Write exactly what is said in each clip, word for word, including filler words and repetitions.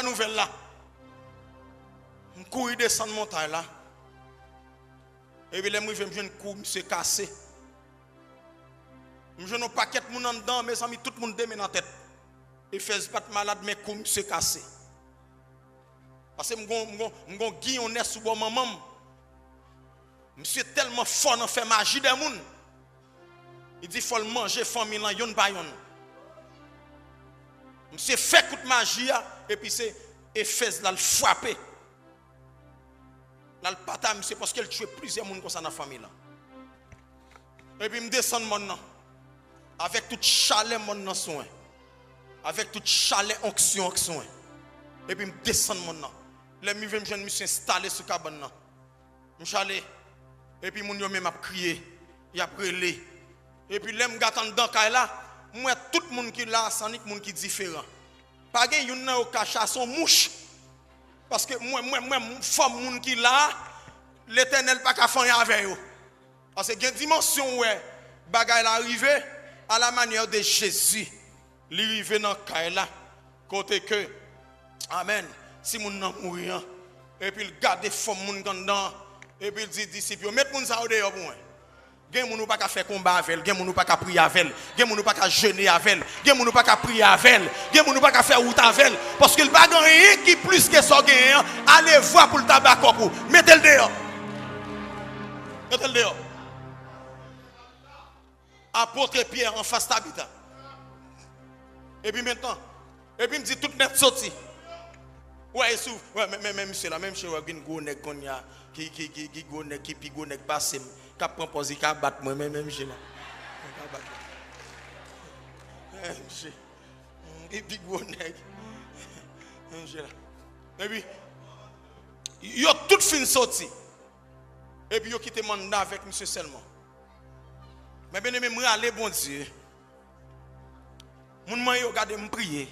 nouvèl la. M kouri desann montay la. Epi lè m rive, m jwenn kou misye kase. M jwenn yon pakèt moun anndan, mezanmi, tout moun demen nan tèt. Efèz pa t malad, men kou misye kase. Paske m gon, m gon, m gon giyonnè sou bò manman m. Misye tèlman fò nan fè maji dè moun. Li di fò l manje fanmi lan yonn pa yonn. Misye fè kout maji a, epi se efèz la l frape. L al pata misye paske l tchwe plizyè moun konsa nan fanmi lan. Epi m desann mòn nan. Avèk tout chalè mòn nan sou mwen. Avèk tout chalè onksyon an sou mwen. Epi m desann mòn nan. Lè m rive m jwenn misye enstale sou kabann nan. M chale. Epi moun yo menm ap kriye. Y ap rele. Epi lè m gade anndan kay la, m wè tout moun ki la a se annik moun ki diferan. Pa gen youn nan yo kache a, se yon mouch. Paske mwen, mwen, mwen, fòm moun ki la a, Letènèl pa ka fè anyen avè yo. Paske gen dimansyon ou wè bagay la rive à la manière de Jésus. Li rive nan kay la, kote ke, amèn, timoun nan mouri an. Epi l gade fòm moun k anndan an. Epi l di disip yo, met moun sa yo deyò pou mwen. Gen moun ou pa ka fè konba avè l, gen moun ou pa ka priye avè l, gen moun ou pa ka jene avè l, gen moun ou pa ka priye avè l, gen moun ou pa ka fè wout avè l, paske l pa gen anyen ki plis ke sa w genyen an, alevwa pou l ta bakòp ou. Mete l deyò. Mete l deyò. Apot Pyè anfas Tabita. Epi mentnan, epi m di tout nèt soti. Wè, e sou, wè, men, men, men misye la, men misye wè, gen gwo nèg kounye a, ki, ki, ki, ki gwo nèg, ki pi gwo nèg pase m, k ap pran pòz, li ka bat mwen, men, men misye la. Li ka bat mwen. Men misye. Li pi gwo nèg. Men misye la. Epi, yo tout fin soti. Epi yo kite m anndan avèk misye sèlman. Men byeneme, m rale Bondye. Moun mwen yo gade m priye.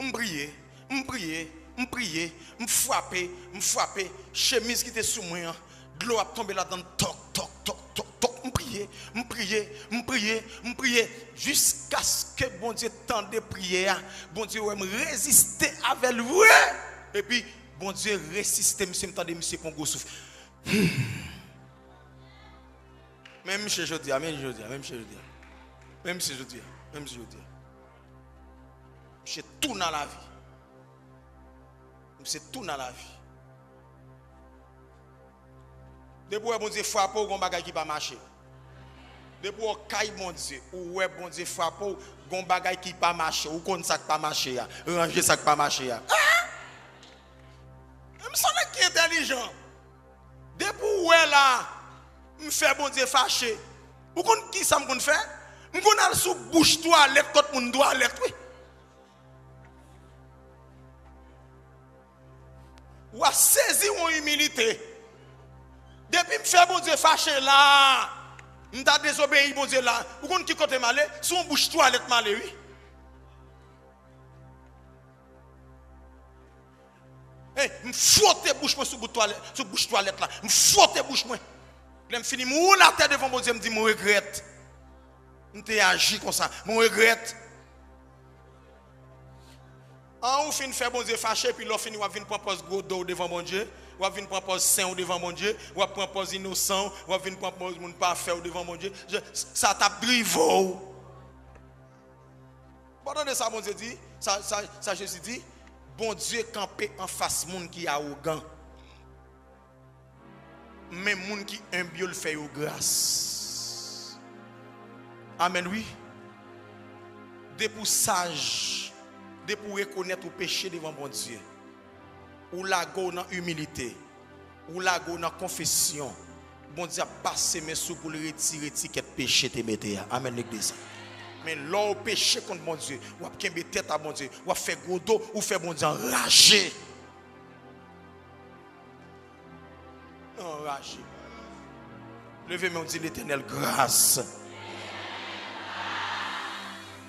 M priye. M priye. M priye. M frape. M frape. Chemiz ki te sou mwen an, dlo ap tonbe ladan l. Tòk, tòk, tòk, tòk, tòk. M priye. M priye. M priye. M priye. Jiskaske Bondye tande priyè a. Bondye wè m reziste avè l vre. Epi Bondye resisite misye, m tande misye pran gwo souf. Men misye jodi a, men jodi a, men misye jodi a. Men misye jodi a, men misye jodi a. Misye tou nan lavi. Misye tou nan lavi. Depi w wè Bondye frape w, gon bagay ki pa mache. Depi w wè w kay Bondye, ou wè Bondye frape w, gon bagay ki pa mache. Ou konn sa k pa mache a. Ranje sa k pa mache a. Ah! M se yon nèg ki entèlijan. Depi w wè la, m fè Bondye fache. Ou konn ki sa m konn fè? M konn al sou bouch twalèt kot moun twalèt, wi. W a sezi yon imilite. Depi m fè Bondye fache la, m ta dezobeyi Bondye la. Ou konn ki kote m ale? Sou yon bouch twalèt m ale, wi. Hey, m fwote bouch mwen sou bout twalèt, sou bouch twalèt la. M fwote bouch mwen. Lè m fini, m woule atè devan Bondye, m di, "M regrèt. M te aji konsa. M regrèt." An, ou fin fè Bondye fache, epi lè w fini, w ap vin pran pòz gwo do w devan Bondye, w ap vin pran pòz sen w devan Bondye, w ap pran pòz inosan w, w ap vin pran pòz moun pafè w devan Bondye. Je, sa t ap drive w. Ou pa tande sa Bondye di? Sa, sa, sa Jezi di? Bondye kanpe anfas moun ki awogan. Men moun ki enb yo, l fè yo gras. Amèn, wi. Depi w saj, depi w rekonèt ou peche devan Bondye, ou lage w nan imilite, ou lage w nan konfesyon, Bondye ap pase men sou w pou l retire etikèt peche te mete a. Amèn, legliz. Men lè w peche kont Bondye, w ap kenbe tèt a Bondye, w ap fè gwo do, ou fè Bondye anraje. Anraje. Leve men w, di, "Letènèl, gras."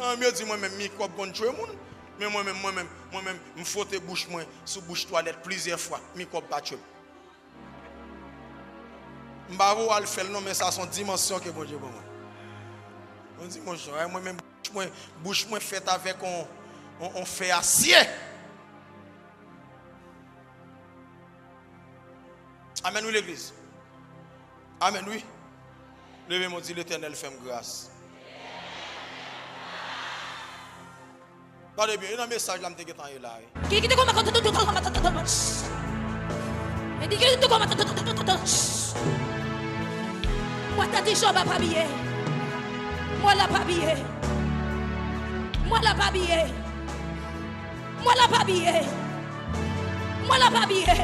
An, yo di mwen menm mikwòb konn tchwe moun. Men mwen menm, mwen menm, mwen menm, m fwote bouch mwen sou bouch twalèt plizyè fwa, mikwòb pa tchwe m. M pa vle w al fè l non, men sa se yon dimansyon ke Bondye ban mwen. Yon dimansyon, e mwen menm, bouch mwen, bouch mwen fèt avèk on, on, on fè asye. Amèn wi, legliz. Amèn wi. Leve men w, di, Letènèl, fè m gras. Tande byen, e nan mesaj la m te gentan ye la wi. Ki, ki te kòman, kòman, kòman, kòman, kòman, kòman. E di ki te kòman, kòman, kòman, kòman, kòman. Mwen ta di Jòb ap abiye. Mwen l ap abiye. Mwen l ap abiye. Mwen l ap abiye. Mwen l ap abiye.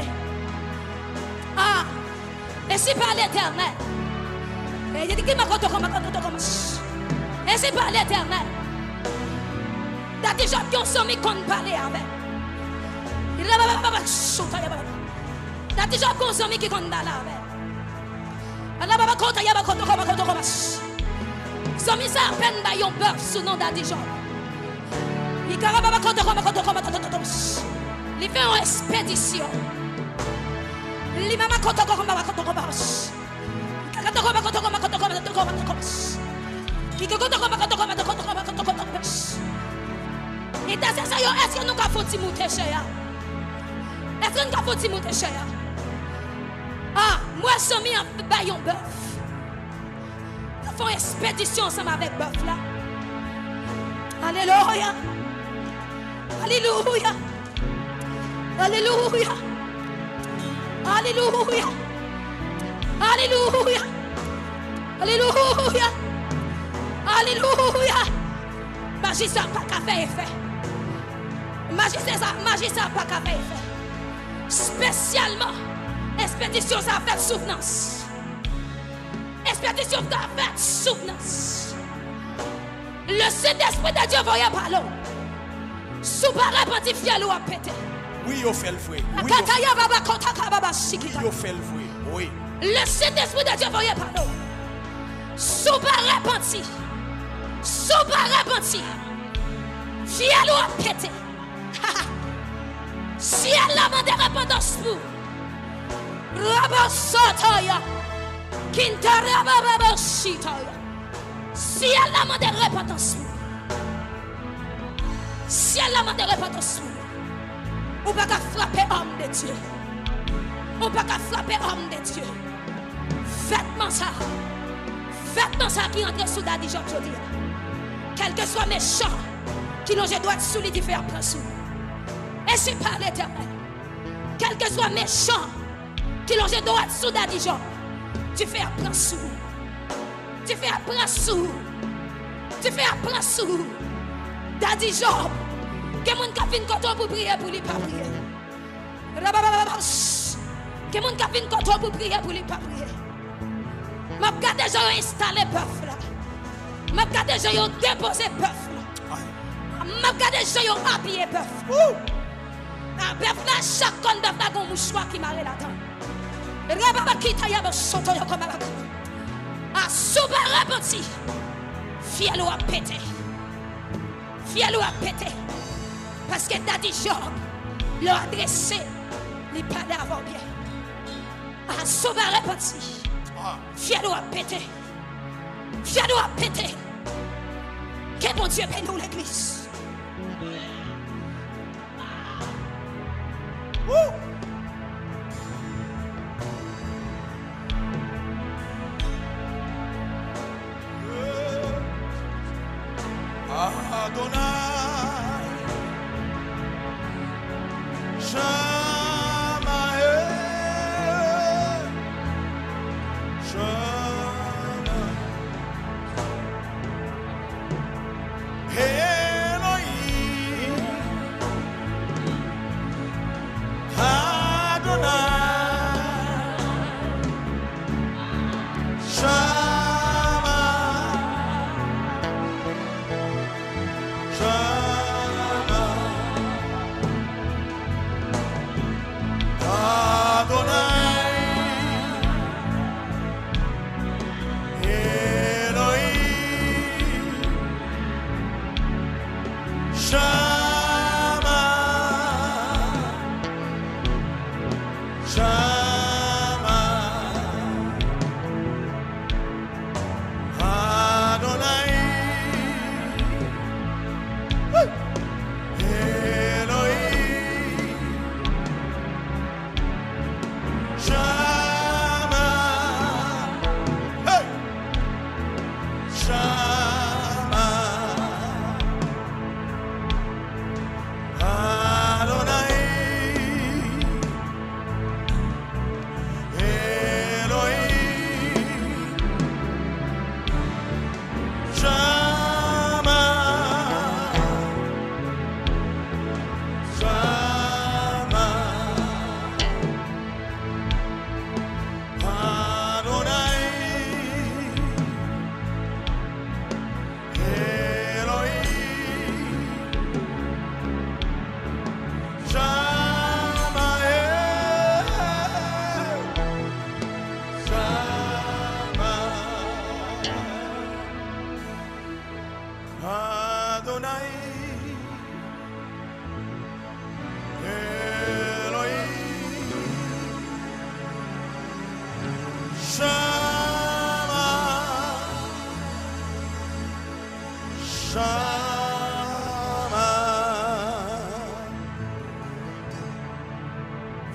Ah. Ainsi parle l'Éternel. E, li di ki makoto koma, makoto koma. Ainsi parle l'Éternel. Dadi Jòb gen yon zanmi konn pale avè l. Dadi Jòb gen yon zanmi ki konn pale avè l. Ala baba kota ya ba koto koma, koto koma. Zanmi sa apèn bay yon bèf sou non Dadi Jòb. Li kara baba koto koma, koto koma, koto koma. Li fè yon espedisyon. Li mama koto koma, koto koma. Koto koma, koto koma, koto koma, koto koma, koto koma. Ki koto koma, koto koma, koto koma, koto koma. Entèsektè yo, èske nou ka fè yon ti moute chè a? Èske nou ka fè yon ti moute chè a? Ah, m wè zanmi an bay yon bèf. Yo fè yon espedisyon ansanm avèk bèf la. Alelouya. Alelouya. Alelouya. Alelouya. Alelouya. Alelouya. Alelouya. Maji sa pa ka fè efè. Maji sa, maji sa pa ka fè efè. Espesyalman, espedisyon sa fèt souvnans. Espedisyon sa fèt souvnans. Le Sentespri de Dye voye pale w. Si w pa repanti, fyèl ou ap pete. Wi, yo fè l vre. Wi, yo fè l vre. Akataya baba kota kababa sikita. Wi, yo fè l vre. Wi. Le Sentespri de Dye voye pale w. Si w pa repanti, si w pa repanti, fyèl ou ap pete. Syèl la mande repantans pou. Rabasataya. Kintarabababasitaya. Syèl la mande repantans pou. Syèl la mande repantans pou. Ou pa ka frape òm de Dye. Ou pa ka frape òm de Dye. Vètman sa, vètman sa ki rantre sou Dadi Jòb jodi a. Kèlkeswa mechan ki lonje dwèt sou li, dife ap pran sou ou. Ainsi parle l'Éternel. Kèlkeswa mechan ki lonje dwèt sou Dadi Jòb, dife ap pran sou ou. Dife ap pran sou ou. Dife ap pran sou ou. Dadi Jòb, gen moun k ap vin kote w pou priye pou li pa priye. Rababababas. Gen moun k ap vin kote w pou priye pou li pa priye. M ap gade jan yo enstale bèf la. M ap gade jan yo depoze bèf la. M ap gade jan yo abiye bèf la. Nan bèf la, chak kòn bèf la gen yon mouchwa ki mare ladan. Rababakitayabas sotoyokomabak. A, si w pa repanti, fyèl ou ap pete. Fyèl ou ap pete. Paske Dadi Jòb, lè w adrese, li pale avè w byen. A, si w pa repanti, fyèl ou ap pete. Fyèl ou ap pete. Ke Bondye beni w, legliz. Woo! Adonai, Shamae, Shamae. Elohim, Adonai, Shama, Shama.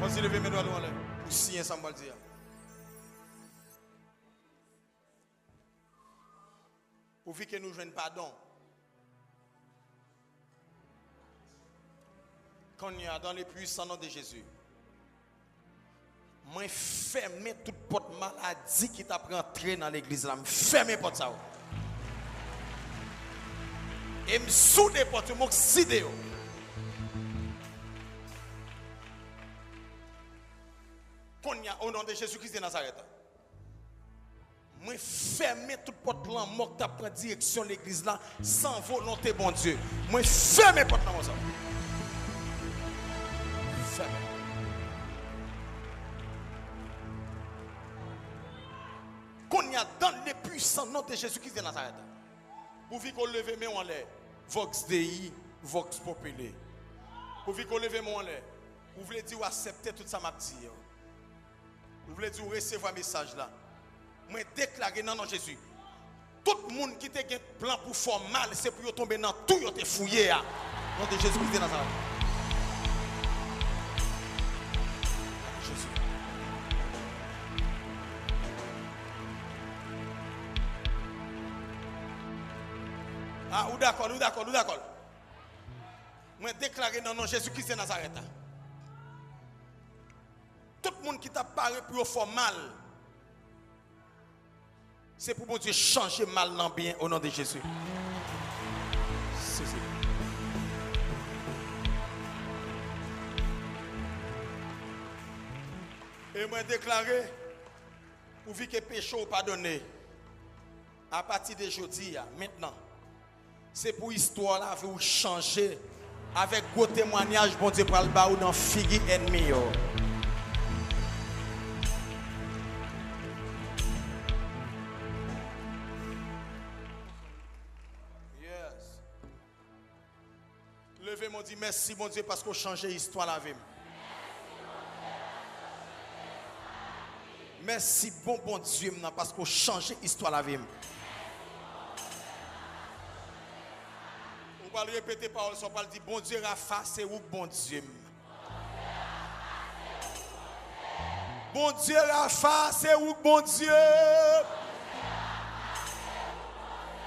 Ann leve men dwat nou anlè pou siyen sa m pral di a. Pourvu que nou jwenn padon. Kounye a, dans le puissant nom de Jésus, mwen fèmen tout pòt maladi ki t ap rantre nan legliz la. M fèmen pòt sa yo. E m soude pòt yo, m okside yo. Kounye a, o non de Jezi Kris de Nazarèt, mwen fèmen tout pòt lanmò k t ap pran direksyon legliz la san volonte Bondye. Mwen fèmen pòt lanmò sa. Fèmen. Kounye a, dans le puissant nom de Jésus-Christ de Nazareth, pourvu que w leve men w anlè, Vox Dei, Vox Populi. Pourvu que w leve men w anlè, ou vle di w aksepte tout sa m ap di yo. Ou vle di w resevwa mesaj la. Mwen deklare nan non Jezi, tout moun ki te gen plan pou fè w mal, se pou yo tonbe nan twou yo te fouye a. Non de Jezi Kris de Nazarèt. Jezi. Ah, ou dakò, ou dakò, ou dakò. Mwen deklare nan non Jezi Kris de Nazarèt la. Tout moun ki t ap pare pou yo fè w mal, se pou Bondye chanje mal nan byen, o non de Jezi. Sezi. E mwen deklare, pourvu que peche w padone, apati de jodi a, mentnan, se pou istwa lavi w chanje avèk gwo temwayaj Bondye pral ba ou nan figi ènmi yo. Yes. Leve men w di, mèsi Bondye paske w chanje istwa lavi m. Mèsi bon Bondye m nan paske w chanje istwa lavi m. Ou pral repete pawòl sa, w pral di, Bondye Rafa, se ou k Bondye m. Bondye Rafa, se ou k Bondye m.